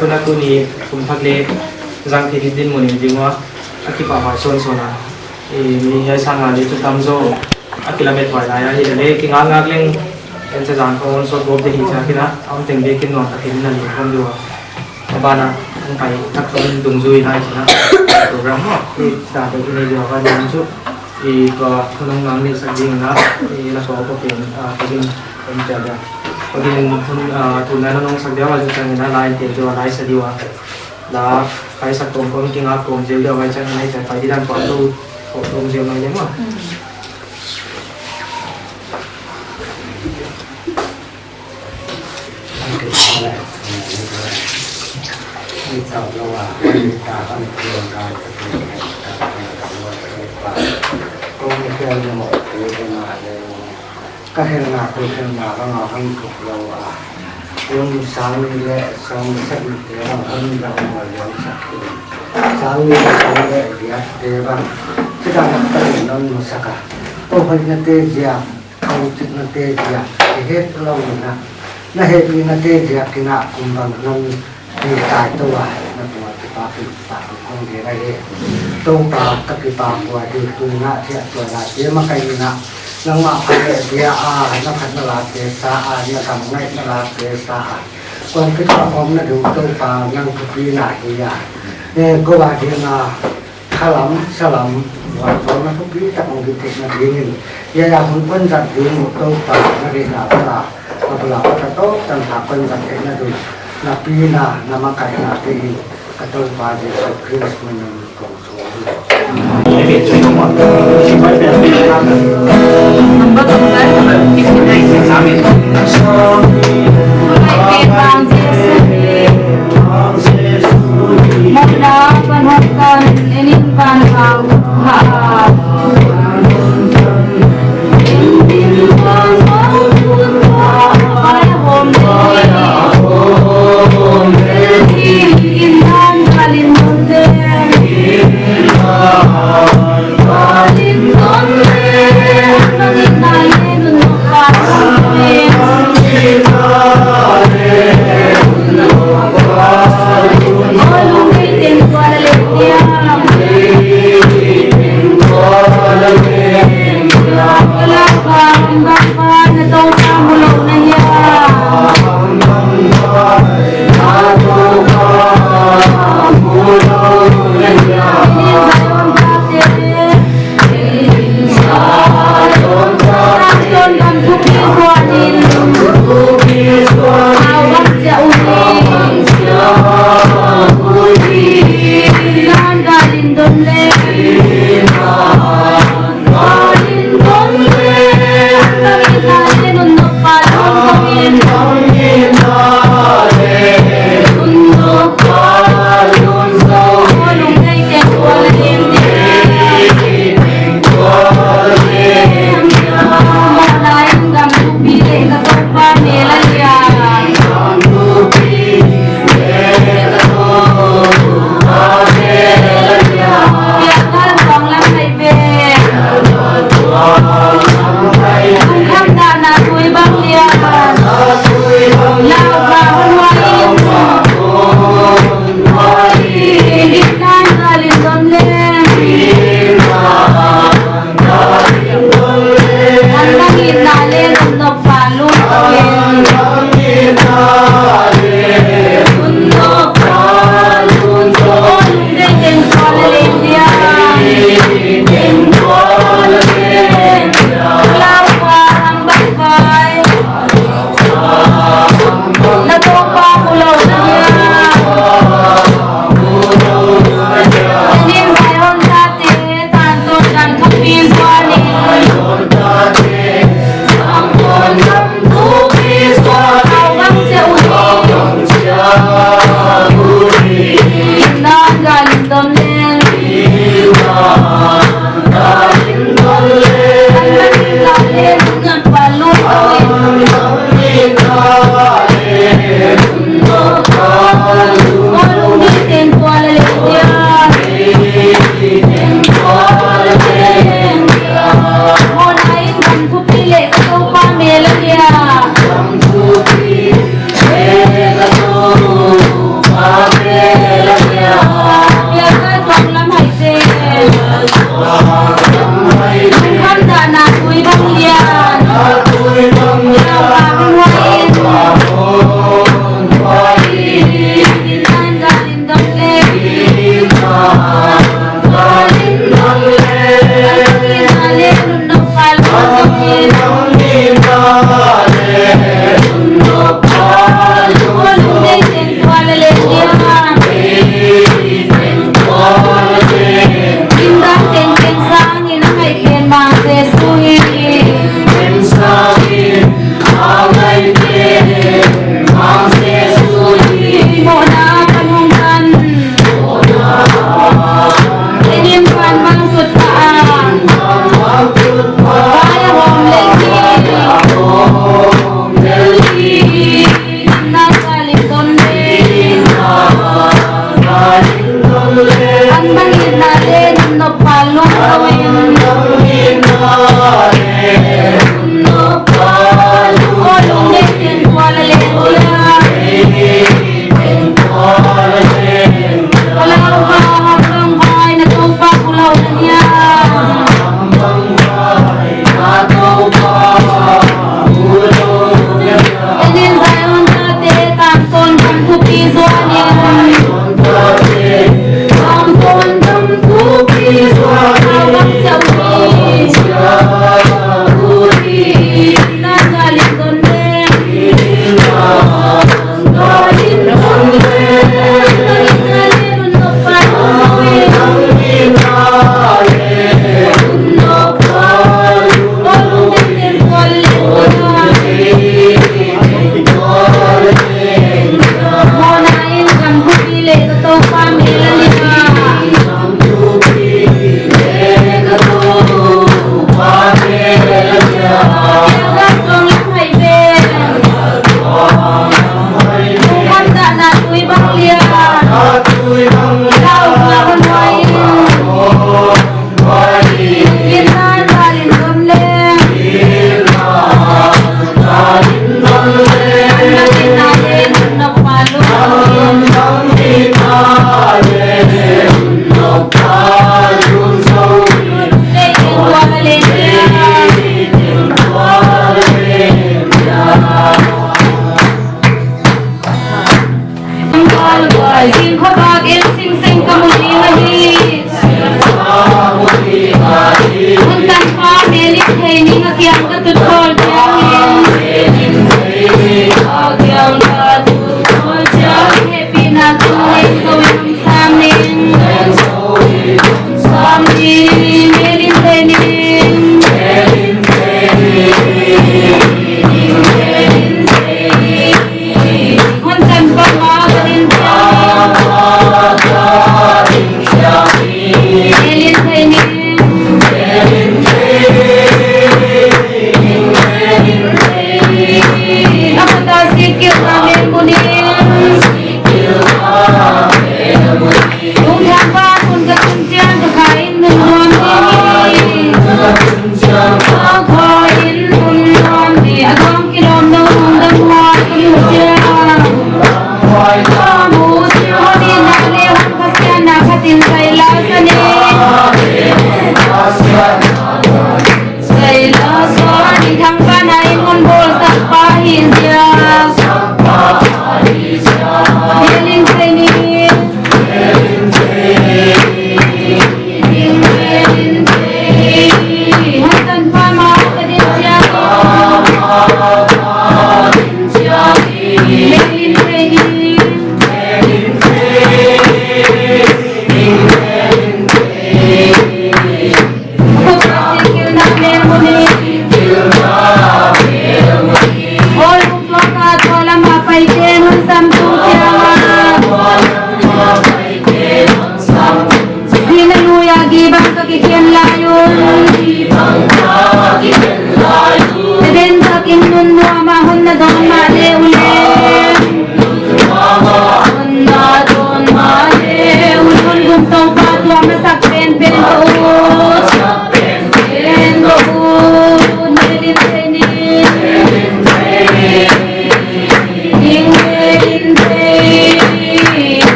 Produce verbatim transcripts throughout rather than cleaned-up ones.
Tuna tuni kum thak leh zang thei dinmun in ding ua, a kipahhuai sawnsawn a. I mi hiai sang a leh chu tamzaw a kilamet huai lai a, hilele kingakngak leng en cha zan khawng hon sawt gawp di hi chia kina, a om teng bek in nuam takin na leh khawm di ua. A ban ah hong pai thak khawm in dungzui lai china program maw, i ta deuh i nei di ua, ban chu i tua thunung nang ni sak ding na, i na ko ko pen, ah, ko ding. Om tia dia. Ko ding thun, ah, thun na nong sak dia, wa chu chang na lai tel di ua, lai sa di ua. La, kai sak kawm kawm kingak kawm zel dia, wa chang na i chang pai di dan pawt tu, ko kawm zel mai le maw. Ka khelhna, ka khelhna bang a hon thuk lou a. Kum sang nih leh sawm sagih te bang hon zang maw lian sak hi. Sang nih leh sawm leh giat te bang. Chih dan a ka hon nung masak a. Ko hoihna te ziak, ko chitna te ziak, i het lou in a. Na hehpihna te ziak in a kum bang nang Ni tai tou a, na tung a kipapi, kipapi kong gen ahi. Toupa ka kipak ua hi, tuni a chiah tuan a, te makai in a, nangmah pha leh dia a, na phatna late sa a, na gam ngaihna late sa a. Kon kipak om na ding Toupa nang thupina hi a. E, ko a ding a, Khalam, salam, vualzawlna thupi tak hong hi theihna dingin, hiai a hun kon zat ding uh Toupa na deihna bang a, a bul a pat a tawp tan a kon zat theihna ding, na pina, na makaihna te in, ka Toupa Jesu Khrist min in kong thum hi.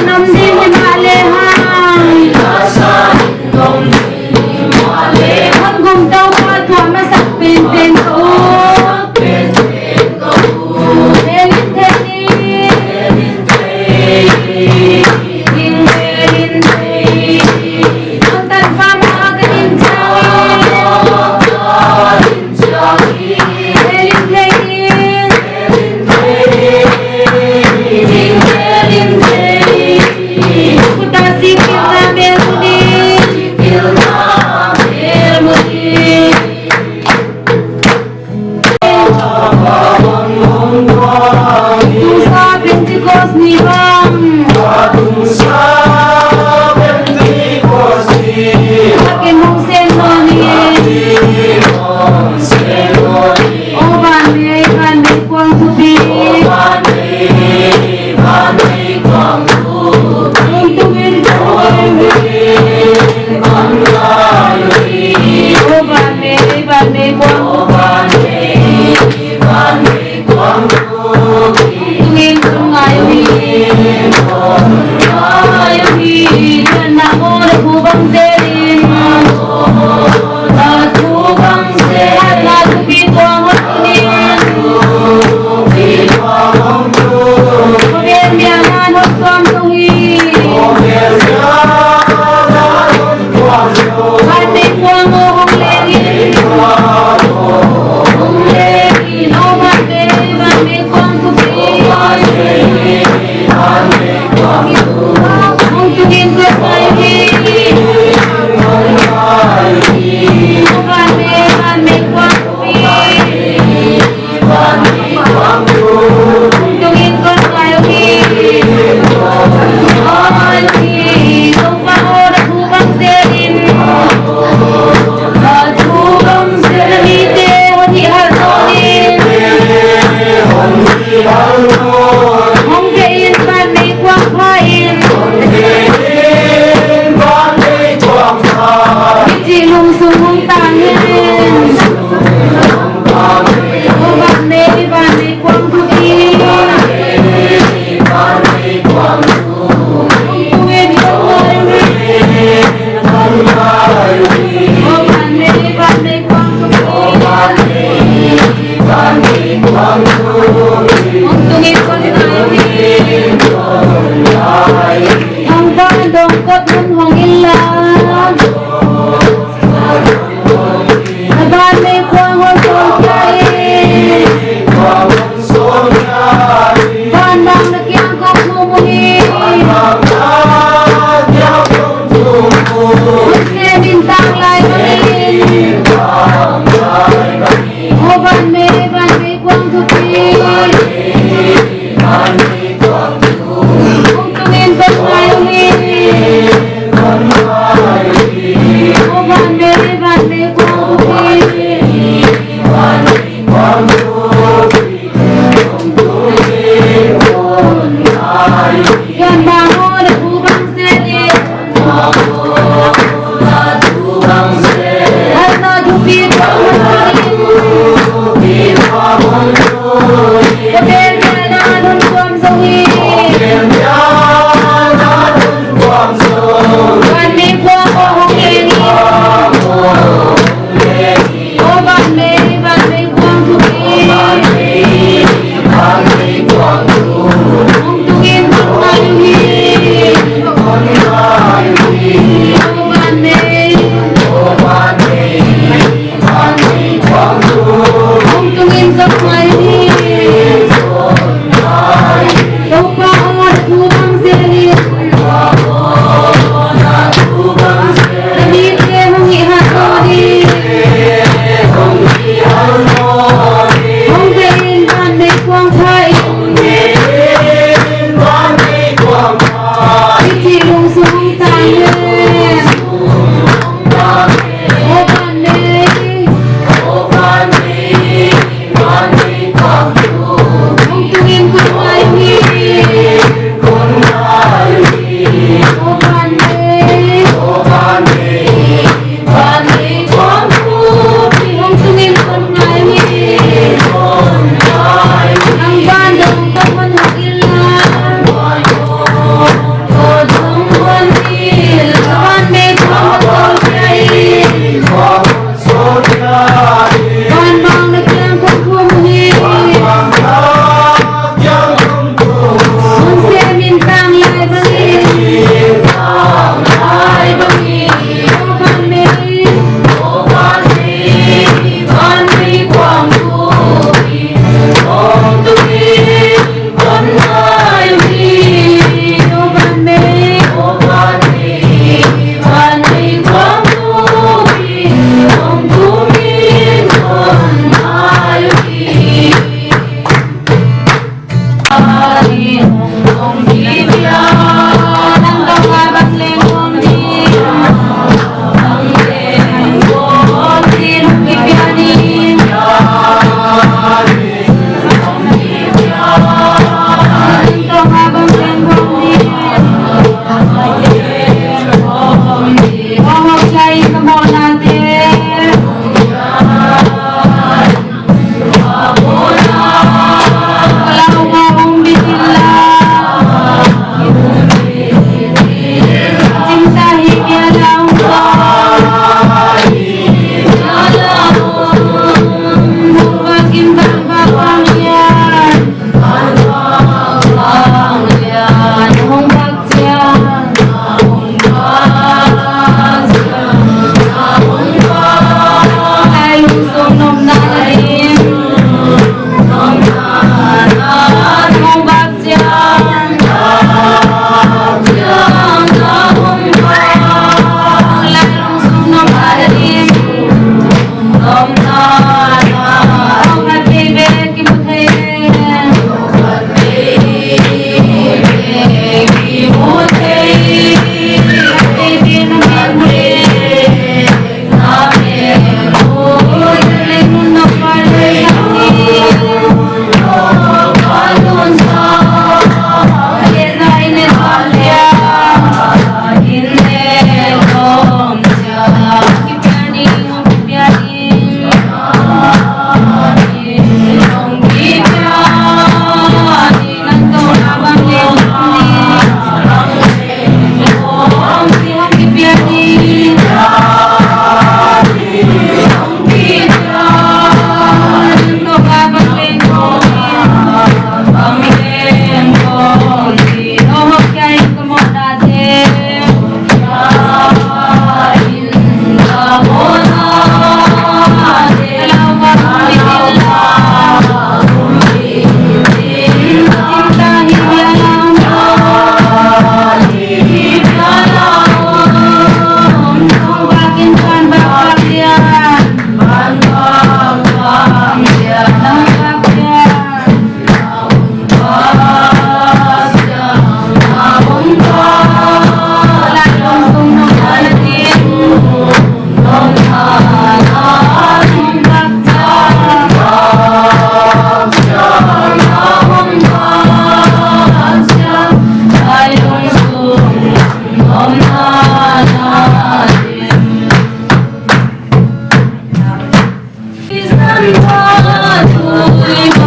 Nam ding himahleh hang. Hon gum Toupa tua masak penpen ka ut. Helin thei. Ding helin thei. Hon tan pa ma ka in chang. Tumsa Pentecost ni bang. Tumsa Pentecost ni. Akin hong sen nawn ni. O van mei, van mei kuang thupi. Hong tung in kuang thupi. O van mei, van mei kuang. Hong tung in kuang ngai uhi. Ngai uhi. Nang o na bu bang zel in. Hong pe in van mei kuang pha in. Michih lungsung hong tang in. O van mei, van mei kuang thupi. Hong tung in kuang ngai uhi. O van mei, van mei kuang thupi. Hong tung in kuang ngai uhi. Hong van dong kot mun hong in la. Na van mei kuang hong song kia in. Van bang na kiang kong mu mu hi. Hong se min tang lai ma in. O van mei, van mei kuang thupi. Hong tung in kuang ngai uhi.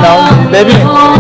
Now, baby.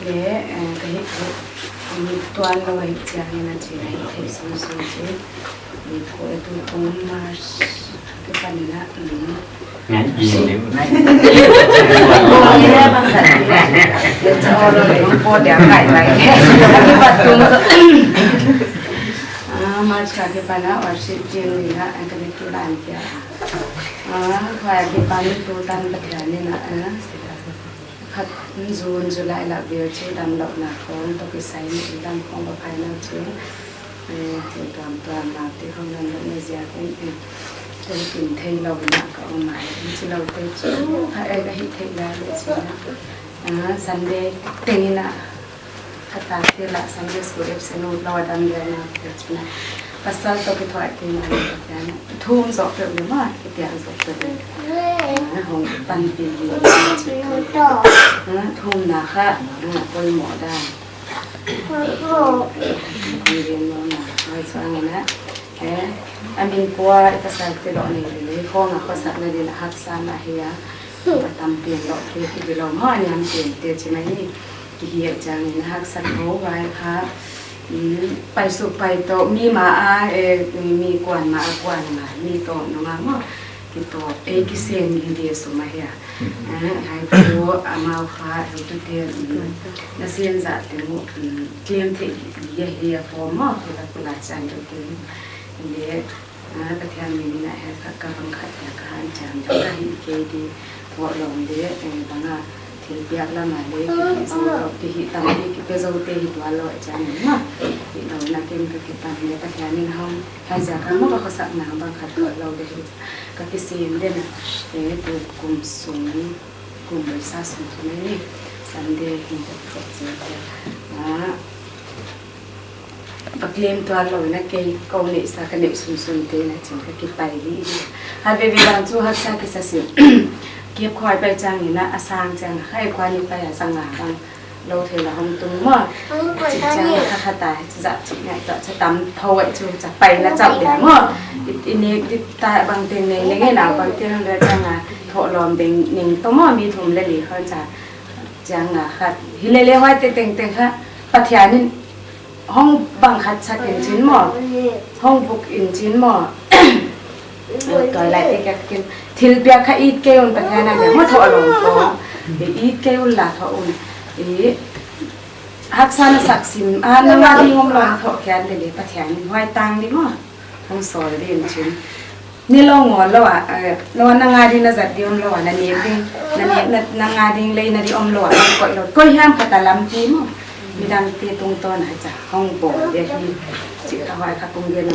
Eh, eh, ka hih, hih, mm, tuan lou ahih chiangin a chi na hih theih sunsun chi. Ni ko e tu ko March ke pan na, mm. Ngan i ni. Ko ni le bang sa ni. Ye cha o lo le ko dia kai lai. Ki bat tu. Ah, March ka ke pan na, or si jin ni na, ang ka ni tu ban kia. Ah, ko ya ke pan tu tan ka dia ni na, ah. Khat June, July lah vel chu damlouhna khong toh kisai ni dam khong va phai na chu. Eh, tu tuamtuam na te khong damlouhna ziakin, eh, tu tin theilou na ka om ai. Chilou te chu, kha, eh, ka hih theih lai le chu na. Ah, Sunday teng in a, kha ta te lah Sunday school absent lou a dam vel na te chu na. Pasal toh kithuah te na ni ka te na. Thum zoh peuh le maw, kipiak zoh peuh le. Ah, hong panpih ni. Ah, thumna kha, ah, poimoh dan. Hong ven mawk na, hoi suang na. Eh, a min pua i pasal te lou nei le le, khong a khosakna din a haksa na hi a. Ka tam pen lou te, ki di lou maw, niam pen te chi mai ni. Ki hi a chang in a haksa lou vai kha. Mm, pai suk pai toh, mi ma a, eh, mi kuan ma a kuan ma, mi toh nung a maw. Ki toh, eh, kisem gige sum ahi a. Eh, hai tu amau kha, eh, tu te, mm, na sem zah te mu, mm, klem theih gige hi a pawm maw, kula kula chan tu te. Le, ah, Pathian min in a hel kha ka bang khat ka han chan ka hih kei di. Hoh lou le, eh, bang a thilpiak lam a le, ki hih zou lou, ki hih tam, ki, ki pe zou te hi tuan lou, chan ni ma. Hih lou na kem ka kipan le, Pathian in hong, hai ziak a maw ka khosakna bang khat tuan lou le hi. Ka kisem den a, eh, tu kum sung, kum bai sa sung tu ni, Sunday hi ka khot chin te. Ah, Pathian tuan lou na kei kou neihsa ka neih sunsun te na chin ka kipai di. Hal veve bang chu haksa kisa sin. Kiap khoi pai chang in a sang chang khai khoi ni pai a sang a bang lou thei la hong tung maw. Chi chang kha kha ta, chi za chi ngai ta, cha tam thou ai chu cha pai na chau dia maw. I, i ni di ta bang teng neng neng na bang teng le chang a thoh lom ding ning to maw mi thum le li khon cha. Chang a khat. Hi le le hoi te teng teng kha. Pathian in hong bang khat sak in chin maw. Hong vuk in chin maw. Toilai te kek kin. Thilpiak kha it kei un Pathian a le maw thoh lom ko. It kei un la thoh un. I haksa na sak sim. A na nga ding om lom thoh khian le le Pathian in hoi tang di maw. Hong sol di in chin. Ni lou ngol lou a, eh, lou na nga ding na zat di om lou a, na nek ding, na nek na, na nga ding lei na di om lou a, koi lou, koi hiam khat a lampi maw. Midang te tungtawn a cha, hong bawl dia hi, chi kha hoi kha kong gen,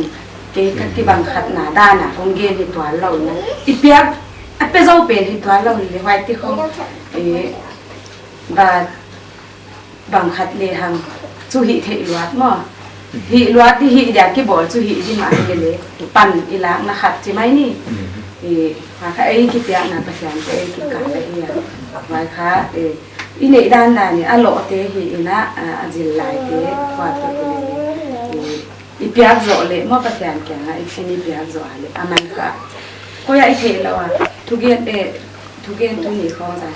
kei ka kibang khat na dan a, kong gen hi tuan lou na. I piak, a pe zou pen hi tuan lou ni, hoi ti khong, eh, ba, bang khat le hang chu hih theih luat maw. Hih luat di hih dia kibawl chu hih di mah hi le le. Pan i lakna khat chi mai ni. I, ha kha ei kipiakna Pathian te ei kikal le i a. Vai kha, eh, i neih dan dan ni a loh te hi in a, a, a zil lai te, kua te hi le le. I, i piak zoh le maw Pathian kiang a, i sin i piak zoh a le. A man kha. Koi a i theih lou a. Thugen, eh, thugen tu ni khong za.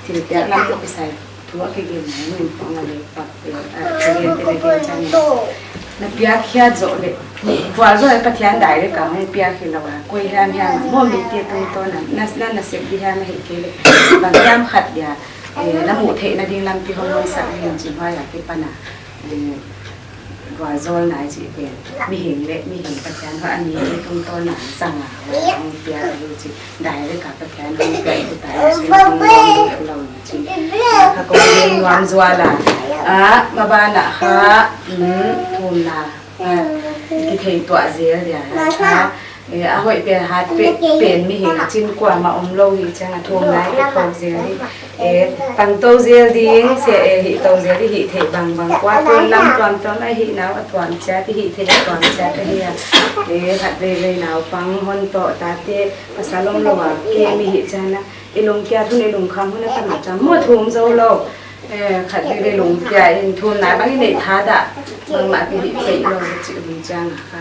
Thilpiak lam ko kisai. Thu a kigen na nun pang a le pak te, a, kigen te na gen chan. Na piak khiat zoh le. Vualzawl Pathian direct a hong piak hi lou a. Koi hiam hiam a, maw mi te tungtawn a, na, na, na sep di hiam a hi kei le. Bang hiam khat dia, eh, na muh theihna ding lampi hong hong sak ding chin huai a kipan a. Eh, vualzawl nai chih pen. Mihing le, mihing Pathian hua a mi te tungtawn a, sang a, hong piak a hi chih. Direct a Pathian hong piak hi ta, sun hong lom lou ni chin. Kha kong gen nuam zual a. A, maban a kha, mm, thumna. A, kithei tuah zel dia. Kha, eh, a hoih pen hat pe, pen mihing a chin kuamah om lou hi chang a thumna i khawk zel hi. Eh, pang tou zel ding, se, eh, hih tou zel ding, hih theih bangbang kua tun lam tuamtuam a hih nau a tuam chiat, hih theih a tuam chiat a hi a. Eh, khat veivei naupang hon toh tate, pasal om lou a, ke mi hih chiang a, i lungkiat hun, i lungkham hun a tam a tam, maw thum zou lou. Eh, khat veivei lungkia in thumna bang i neih tha dah, bangmah ki hih theih lou, chih hun chiang a. Kha,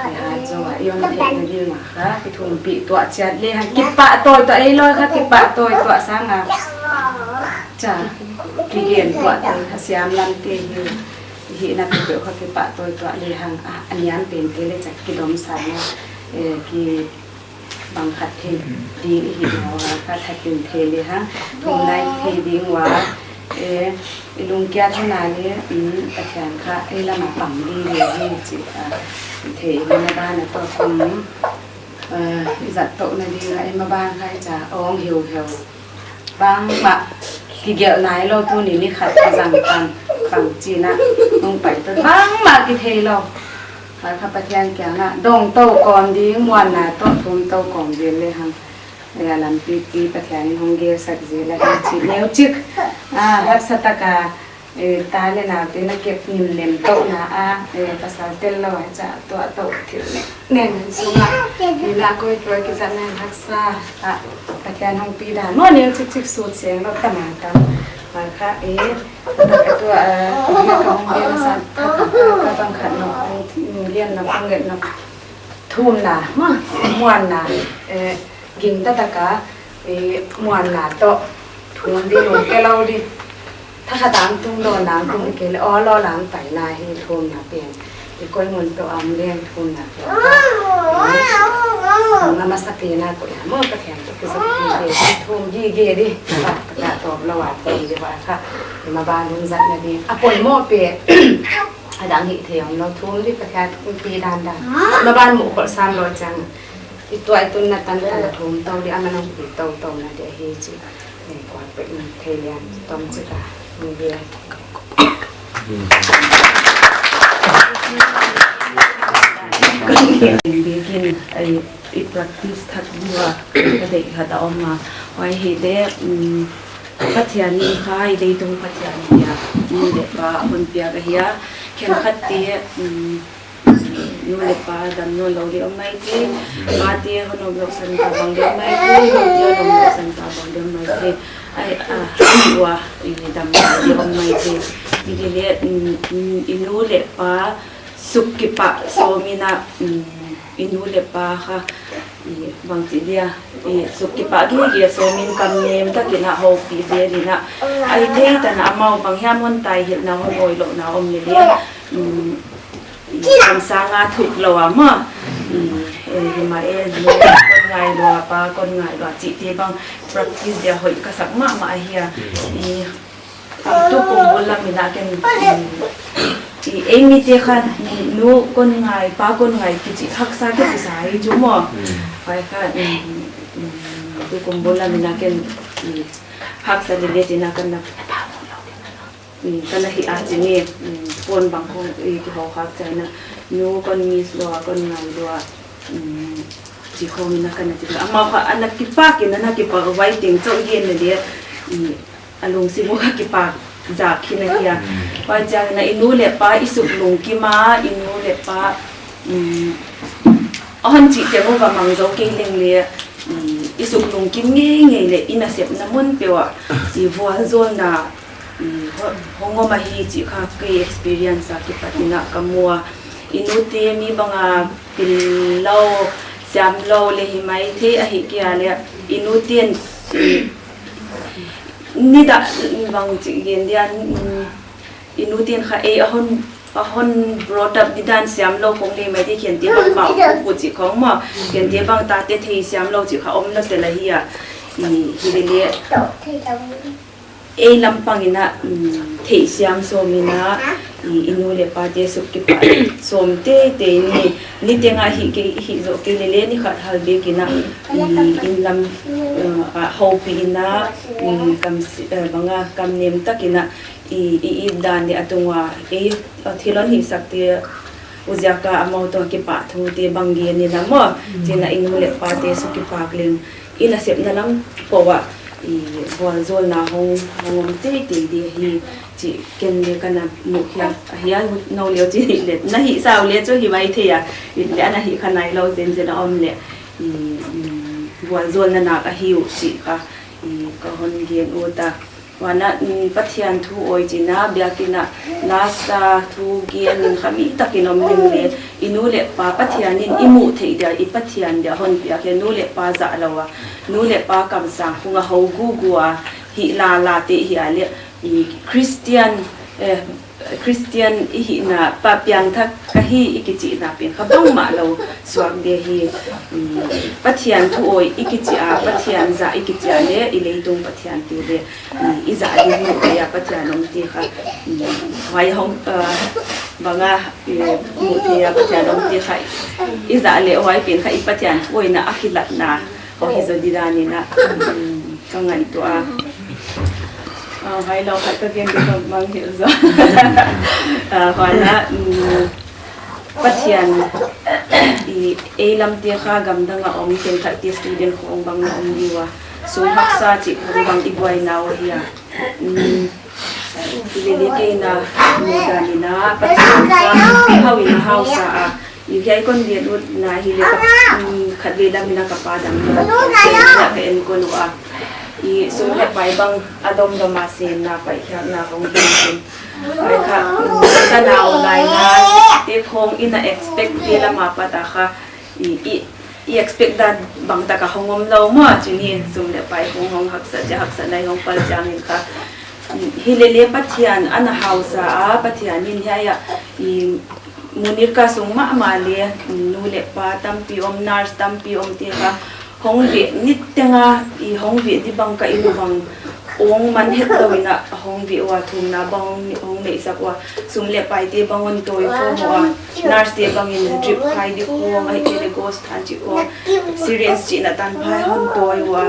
i hat zou a, i om theihna ding a kha, kithumpih tuah chiat le hang, kipahtawi tuah, ei loi kha kipahtawi tuah sang a. Cha, kigen tuah tuah a siam lam te hi, hihna peuhpeuh kha kipahtawituah lehang a, a niam pen te leh cha kidom sa na, eh, ki bang khat thei ding i hih ua kha, that in thei lehang, thumna i thei ding ua, eh, i lungkia thuna leh, mm, Pathian kha ei lam a pang ding leh hi chih, ah, thei leh na dan a tuak kum, eh, i zat touhna ding a, ei maban kha i cha ong hiuhiu. Bangmah kigelh nailou, tuni ni khat kizang pang, pang chihna, nung pai toh bangmah kitheilou. Kha kha Pathian kiangah dong tou kawm ding, muanna toh thum tou kawm ding lehang, eh, a lampi pi Pathian in hong gelsak zel a hi chih neuchik, ah, haksa taka, eh, ta leh nau te na kep nimnem touhna a, eh, pasal tel lou a cha tuah touh thil ne, nen sung a. Ni la koi koi kizatna haksa a, Pathian hong pi dan maw, neuchik chik sut seng lou tam a tam. Kha, eh, tuah, eh, na ka hong gelsak, ka, ka, ka bang khat na, eh, gen na, hong gen na. Thumna, ma, muanna, eh, gingta taka, eh, muanna toh thum di, lungke lou di. Thakhat a tungdawn a tung kei leh, aw lou lam paina hi thumna pen. I koi mun toh om leng thumna pen. Eh, a masapen a koi a maw Pathian toh kizop gige di, thum gige di. Ka, ka tawp lou a thum di ua kha. I maban lungzatna di. A poimoh pen. A dang hih theih omlou, thum di Pathian hong pi dandan. Maban muh khollhsam lou chang. I tuaitun na tantan thum tou di, aman hong pi toutou na di hi chih. Nei kuak pek na thei lian tom chih ka hong bia. Bikin ai i practice thak dua ka deih khat a om a. Huai hi leh, mm, Pathian ni kha i leitung Pathian ni a, nu leh pa hon piak ahi a. Khenkhat te, mm, nu leh pa dam nawnlou di om maithei. Pa te hon omlouhsan ta bang di om maithei. Nu te hon omlouhsan ta bang di om maithei. Ai, a, ua, i dam nawnlou di om maithei. Hi leh, mm, mm, i nu leh pa suk kipah sawm in a, mm, i nu leh pa kha, i bangchi dia, i suk kipah gige sawm in kam nem takin a houpih zel in a. Ai thei tan a amau bang hiam hon taihilhna hon awi louhna om leh leh, mm, i kamsang a thuk lou a maw. I, eh, hima e, nu kon ngai lua, pa kon ngai lua, chihte bang practice dia hoih ka sak mahmah ahi a. I, Tukum bul lam in a ken, i, ei mite kha, nu kon ngai, pa kon ngai kichi haksa kisa hi chu maw. Huai kha, mm, mm, tukum bul lam in a ken, i, haksa leh leh chihna ka na, mm, ka na hi a chih ni, mm, kon bang khong, i, kihou haksa in a, nu kon miss lua, kon ngai lua, mm, chi khong in a ka na chi. Amau kha, a na kipak in a na kipak vai teng chauh gen leh leh, i, a lungsim uh kha kipak zak khin ahi a. Huai chiang in a i nu leh pa i suk lungkim a, i nu leh pa, mm, a hon chih teng uh va mang zou kei leng leh, mm, i suk lungkim ngeingei leh i nasepna mun peuh ah i vualzawlna, mm, ho-, hong om ahi chih kha kei experience a kipat in a ka mu a. I nu te mi bang a pil lou, siam lou leh hi maithei ahihkeileh i nu te'n, mm, nidah bangchi gen dia, mm, i nu te'n kha ei a hon, a hon brought up di dan siam lou khong leh hi maithei, khente bang pau pu chih khong maw, khente bang tate thei siam lou chih kha om lou tel ahi a. I, hi leh leh ei lam pang in a, mm, theihsiam sawm in a, i, i nu leh pa te suk kipah sawm teitei ni, niteng a hih kei, hih zoh kei leh leh ni khat hal bek in a, i, inn lam, eh, a houpih in a, mm, kam si-, eh, bang a kam nem tak in a, i, i, i dan di a tung ua, ei, a thil hon hihsak te, u ziak a amau toh kipahthu te bang gen in a maw, chih in a i nu leh pa te suk kipak leng, i nasepna lam peuh ah, i vualzawlna hong, hong om teitei di hi, chih ken leng ka na muh khiak ahi a, nou leh chih leh, na hih sau leh chu hi maithei a, i leh a na hih kha nailou zenzen a om leh, i, mm, vualzawlna nak ahi uh chih kha, i ka hon gen ut a. Huan a, mm, Pathian thu awi chih in a, biakin a, lasa thu gen in kha mi takin om ning leh, i nu leh pa Pathian in i muh theih dia, i Pathian dia hon piak hi, nu leh pa zah lou a, nu leh pa kamsang khong a hou gugu a, Hih lala te hi a leh, i Christian, eh, Christian i hihna pa piangthak ka hi i kichihna pen kha bangmah lou suak dia hi, mm, Pathian thu awi i kichih a, Pathian zah i kichih a leh, i leitung Pathian te leh, mm, i zah ding muh theia Pathian om te kha, mm, huai hong, ah, banga, eh, muh theia Pathian om te kha, i zah leh huai pen kha i Pathian thu awina a kilatna, huai hi zaw di dan in a, mm, ka ngaihtuah a. Ah, huai lou khat ka gen di ka mang hilh zaw. Ah, huan a, mm, Pathian i ei lam te kha gamdang a om, khenkhat te student khong bang na om di ua. Sum haksa chih khong bang i buaina uh ahi a. Mm, lele kei na muh dan in a Pathian kha hau in a hausa a. I hiai kon gen utna hi leh ka, mm, khatvei lam in a ka pa dam na. Ka en kon ua. I sum leh pai bang a dom dom a senna paihkhiakna hong hi in. Huai kha, mm, ka nau laina te khong in a expect te lam apat a kha, i, i, i expect dan bang tak a hong om lou maw, chih ni sum leh pai hong, hong haksat chiang, haksatna hong pal chiang in kha. Mm, hi lele Pathian ana hausa a, Pathian in hiai a, i, Munirka sung mahmah leh, mm, nu leh pa tampi om, nurse tampi om te kha, hong veh niteng a, i hong veh di bang ka i lubang ong man het lou in a hong veh ua, thumna bang hong, hong neihsak ua, sum leh pai te bang hon tawi khawm ua, nurse te bang in drip khai di khong, ahihkeileh gauze than chih khong, syringe chihna tanphai hon tawi ua,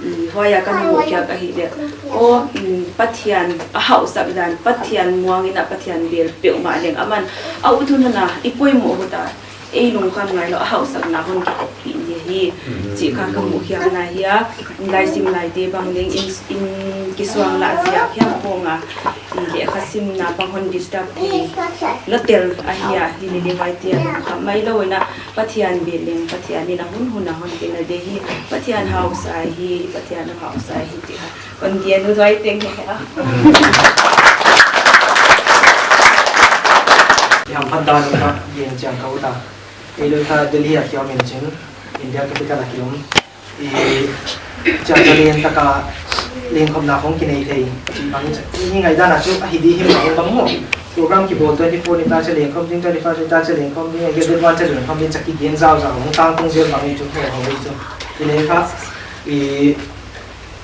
i huai a ka na muh khiak ahi leh. Aw, mm, Pathian a hausak dan, Pathian muang in a Pathian bel peuhmah leng aman a ut hunhun a i poimoh uh ta, ei lungkham ngailou a hausakna hon kikoppih ni hi. Chih kha ka muh khiakna hi a, laisim lai te bang leng in, in kisuang lah ziak hiam khong a, i lehkha simna bang hon disturb thei lou tel ahi a, hi lele huai te a lungkham mai lou in a Pathian bel leng Pathian in a hunhun a hon pe na di hi, Pathian hausa hi, Pathian hausa hi chih kha. Kon gen ut huai teng hi a. I hamphat dan kha gen chiang ka ut a. Ei lou kha Delhi a ki om in chin, India capital a ki om. I chiang ka leng taka lengkhopna khong kinei thei. Chih bang i ngaihdan a chu ahi di him bang bang maw. Program kibawl twenty four ni ta chu lengkhop ding, twenty five ni ta chu lengkhop ding, a get one chu lengkhop ding, chaki gen zau zau, hong tang kong zel bang i chu, ho ho i chu. I leng kha, i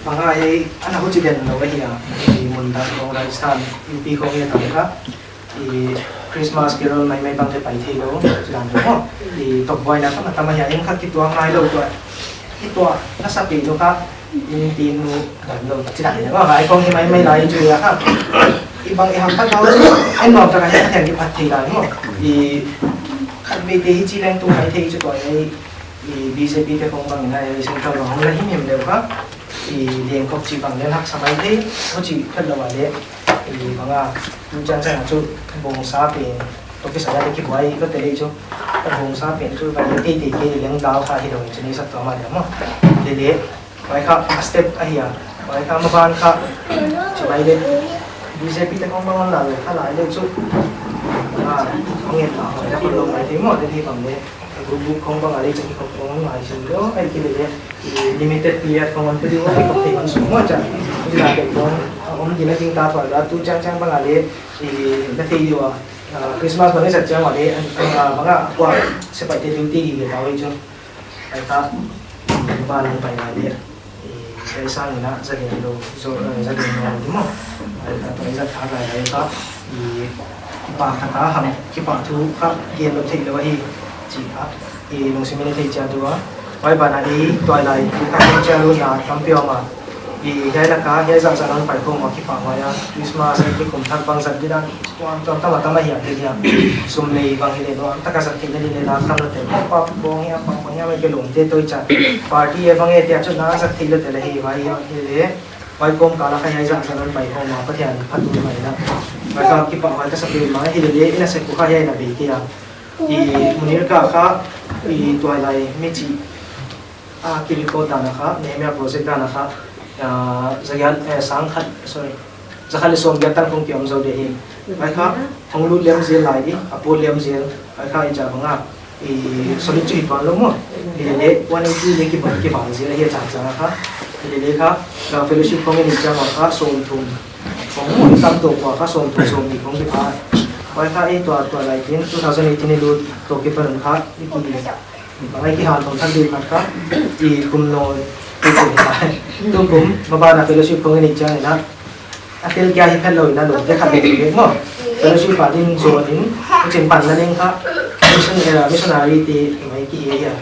Bang a hei, ana huchi den lou ahi a, i mun dan khong Rajasthan, U P khong hi a tam kha, i Christmas Carol maimai bang leh pai thei lou, chi dan lou maw. I tokbuaina tam a tam ahi a, in kha kituak ngai lou tuah, kituak na sa pi lou kha, in ti nu dan lou, chi dan lou maw, huai khong hi maimai lai chu a kha. I bang i hamphat lou, en nuam taka hi a thei kiphat thei dan maw. I khatvei te hi chi leng tu mai thei chu tuah ei, i B J P te khong bang in a ei central bang hong la himhim leh kha. I lengkhop chih bang leng haksa mai thei, huchi phet lou a leh, i bang a, tu chiang chiang a chu bawngsa pen, toh kisai a leh kibuai lou tel ei chu, bawngsa pen chu bang leng kei te kei leng dal kha hi lou in chu ni sak tuam a leh maw. Lele, huai kha a step ahi a, huai kha maban kha, chi mai leh, B J P te khong bang la leh kha lai leh chu, a, hong en kha, huai kha lou mai thei maw, leh hi bang leh. Group group khong bang a leh chaki khong khong ngai sin lou, ahihkeileh, i limited period khong hon pe di ua, kikop thei hon sung maw chia. Chila te khong, a om di na ding ta tuan la, tu chiang chiang bang a leh, i na thei di ua, a, Christmas bang i zat chiang ua leh, a, bang a, kua, sepaih te duty di leh ta ua i chu. Ai ta, ban pai ngai leh. I, ei sang in a, za gen lou, zo, eh, za gen lou di maw. Ai, ka toh i zat kha lai, ai ka, i, kipak kha ta ham, kipahthu kha gen lou thei lou ahi, chi a, i, lungsim in i thei chiat ua. Huai ban a i, tuailai, i ka thei chiat lou na, tampi om a. I, hiai lak a, hiai zahzah hon pai khong ua kipahhuai a. Christmas, i, kum thak bang zat di dan, tuam, tuam, tam a, tam a hiam di hiam. Sum lei bang hi leh, nuam taka zat theihna di leh, lam tam lou te, pop, pop, bawng hiam, bang, bang hiam, i, ke lungte toh i cha. Party e bang e te a chu na zat theih lou tel ahi, huai hi leh, huai kawmkal a kha hiai zahzah hon pai khong ua, Pathian phattuam mai na. Huai kha kipahhuai ka sa pen mah hi leh, i na sek uh kha hiai na bei kei a. I Munirka kha, i tuailai mi chih, a, ki record dan a kha, Nehemiah project dan a kha, a, zagiat, eh, sang khat, sorry, zakhat leh sawmgiat tan khong ki om zou di hi. Huai kha, hong lut liam zel lai di, a pawt liam zel, huai kha i cha bang a, i solid chu hi tuan lou maw. Hi leh leh, one eighty leh kibang, kibang zel hi a chang chang a kha. Hilele kha, uh, fellowship khong i neih chiang a kha sawmthum. Khong tam toh kua kha sawmthum sawmnih khong kipha. Huai kha ei tua tua lai tin two thousand eighteen i lut toh kipan un kha i ki, bang a i kihanthawn thak di khat kha i kum nawn i kum hi lai. Tukum maban a fellowship khong i neih chiang in a, a tel kia hi phet lou in a, lou te khat leh lou maw. Fellowship a ding zaw in, huchi'n panna ding kha mission, eh, missionary te mai ki hi a.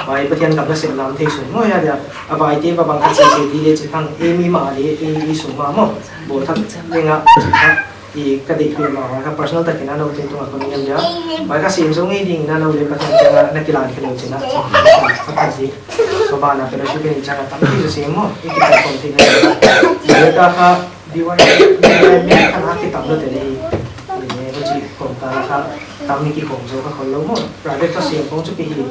Mai Pathian gam nasep lam thei sung maw hia dia. A vai te va bang khat sese di le chi khang, ei mi mah leh ei, ei sung mah maw. Bawl thak ding a, i ka deih pen mah, huai kha personal takin a nou te tungah kon ngen dia. Huai kha sem zou ngei ding in a nou leh Pathian kiang a na kilan khe lou chi'n a. Ka pha di. Maban a fellowship i neih chiang a tampi zaw sem maw. I kipan kon thei na. Huai kha kha B Y, B Y M kha na kitam lou te leh. Ni ne, huchi khong ta kha tam i kikhong zou kha khol lou maw. Private kha sem khong chu ki hi.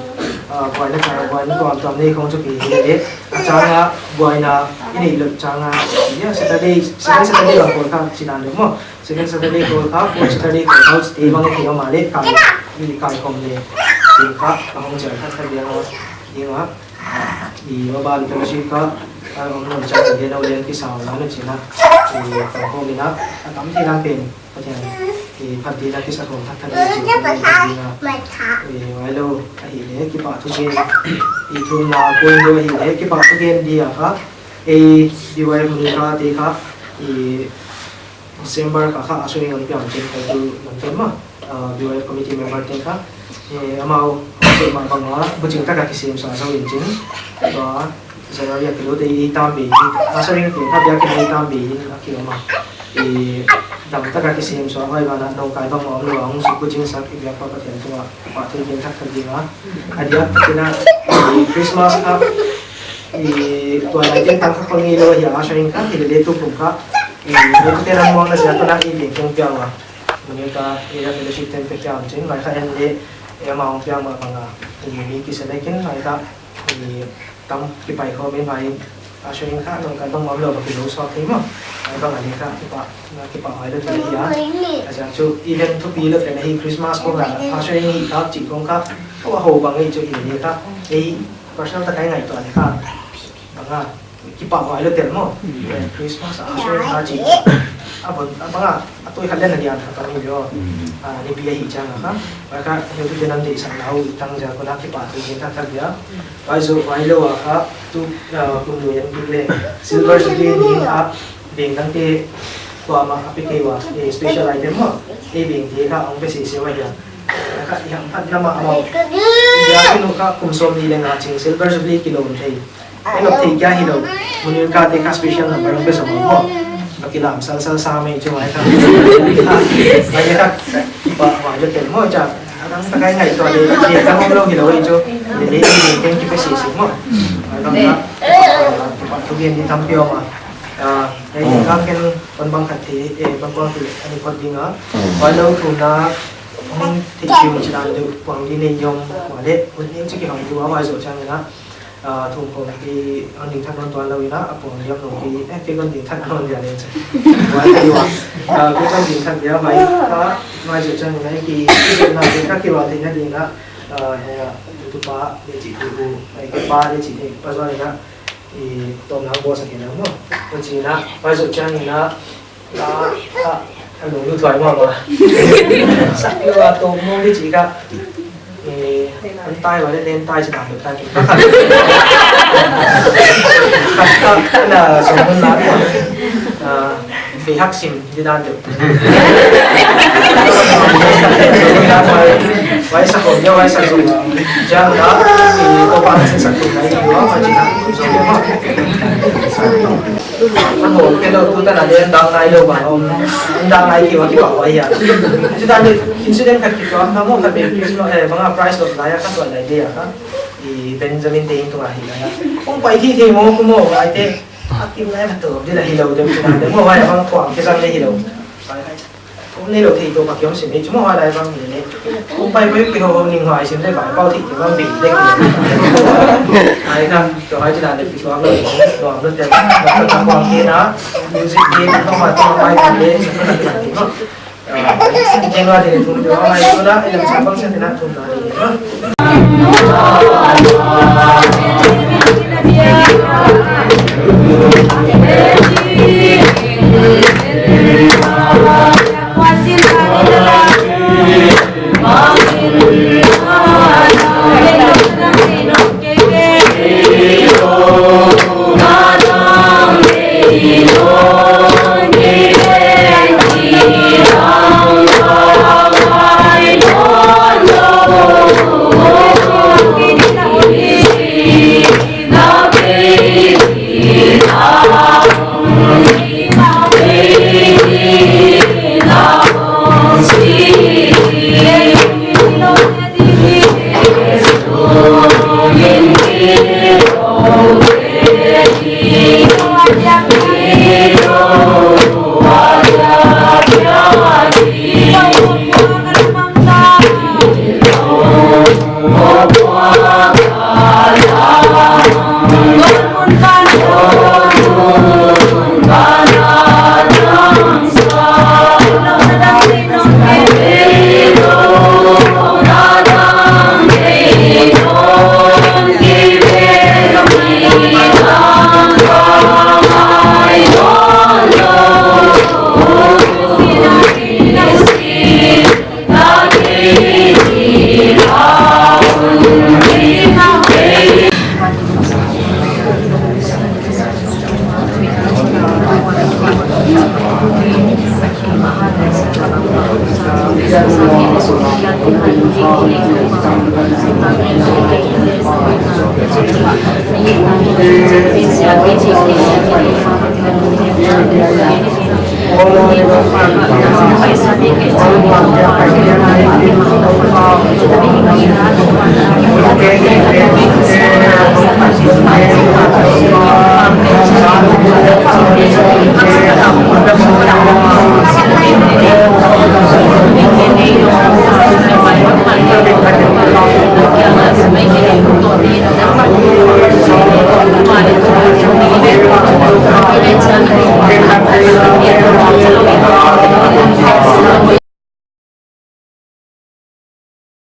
Ah, buaina chang, buaina tuamtuam nei khong chu ki hi leh. A chang a buaina i neih lou chang a. Ya, Saturday, second Saturday a khol kha chi'n a lou maw. Second Saturday khol kha, fourth Saturday khol kha, stay bang i thei maw leh, kai, i kaikhom leh, stay kha, ka hong chial khat khat dia, dia, i maban fellowship kha, a om nawn chiang in leh nou leng kisau la na chi'n a, i kaikhom in a, a tam thei lam pen, Pathian, i phat di na kisa khong khat khat dia chi'n a, i huai lou, ahihleh, kipahthu gen, i thumna, point deuh ahihleh, kipahthu gen dia kha, ei, B Y M ni kha, te kha, i, December kha kha ushering hon piang chin kha tu lam tel maw, ah, B Y F committee member te kha, eh, amau, amau bang a, buching taka kisem sa sa in chin, tua, January a kilut te i tam bei, ushering te kha biakin i tam bei in a ki om a. I dam taka kisem sa huai ban a, nou kai bang om lou a, hong suk buching sak i biak pa Pathian tungah, pa thei gen thak thak ding a. A diak takin a, i Christmas kha, i tua lai ten tang kha khol ngei lou hi a, ushering kha, hilele tukum kha, i, i te ram mong na sia kona i ding kong piang a. Muni ka, i ra fellowship ten pe piang chin, mai kha en le, i amau piang ma bang a. I mi ki selekin, mai kha, i tam kipai khawm in mai, ushering kha, nou kai bang om lou ba ki lou sawt thei maw. Mai bang a ni kha, kipa, na kipa huai lou thei hi a. A ziak chu, event thupi lou pen hi Christmas khong a, ushering hi kha, chi khong kha, ka va hou bang ei chu hi ni kha, ei personal taka i ngaihtuah ni kha. Bang a, kipa huai lou tel maw. Mm. Eh, Christmas a, ushering kha chi. A bon, a bang a, a toi khat leh na lian kha ka mi lou. Mm. Ah, ni bia hi chiang a kha. Huai kha, heutu te nan deihsak lau, tang ziak kona kipahthu gen thak thak dia. Huai zoh, huai lou a kha, tu, ah, kum lui en bik leh. Silver Jubilee ni kha, veng dangte kuamah a pe kei ua, eh, special item maw. Ei veng te kha, hong pe sese ua dia. Kha, i hang phat na mah maw. Dia kinu kha, kum sawmnih leh nga ching, Silver Jubilee kilawm thei. Ei lawm thei kia hilou. Munir ka te kha special number hong pe sa maw. Ba kilam sal sal sa mai chu mai kha. Mai kha. Ba, ba, lou tel maw cha. Adang ta kai ngaihtuah leh, leh ka hong lou hilou ei chu. Leh, leh, leh, thank you pe sese maw. Adang kha. Ba, ba, thu gen di tampi om a. Ah, eh, mm. Ka ken kon bang khat thei, eh, bang bang thei, ani phot ding a. Mm. Huai lou thumna, hong theih kiu chi'n a lou, puang di nei yom, huai leh, hun ni chu ki hong tu a, huai zoh chiang in a. Ah, thum khong ki, hon ding thak nawn tuan lou in a, a puang diam lou ki, eh, ki kon ding thak nawn dia leh chu. Huai ki ua, ah, ki kon ding thak dia, huai, ah, huai zoh chiang in a, ki, ki na, ki ka ki ua thei na ding a, ah, eh, tu pa, leh chi tu, eh, ki pa, leh chi, eh, pa zoh in a, i tawm nang bawl sak in a maw. Huchi'n a, huai zoh chiang in a, a, a, a lunglut huai mahmah. Sak lou a tawm mong di chi kha. I, an tai ua leh len tai chi dan deuh tai. Khat kha, na, sawm hun na, a, Bei hak sim di dan deuh. Vai sa ko, ya vai sa ko. Jang da, i ko pa sin sa ko nai, i wa ma jina, so ma. An hol kei lou tu ta na leh an dang nai lou ba, an dang nai kei ua kipak ua ya. Incident, incident khat kipak na mo khat be, eh, bang a prize loss lai a khat ua lai dia ka. I Benjamin te in tu a hi lai a. Kong pai thei thei mo ku mo lai te. A kim lai khat tu di la hi lou dem tu na dem mo vai bang kuang ke sang le hi lou. Kum nei lou thei toh pa kiom sim ei chu maw, huai lai bang ni ne. Kum pai pai ki ho ho ning huai sim leh bai pau thei ki bang bi leh ki. Ai na, to hai chi dan leh ki suak lou, suak lou te. Ka kuang ki na, music ki na, no ma to mai ki leh, ki ken wa de thum de wa mai tu na, i lam sa bang sa de na thum na de.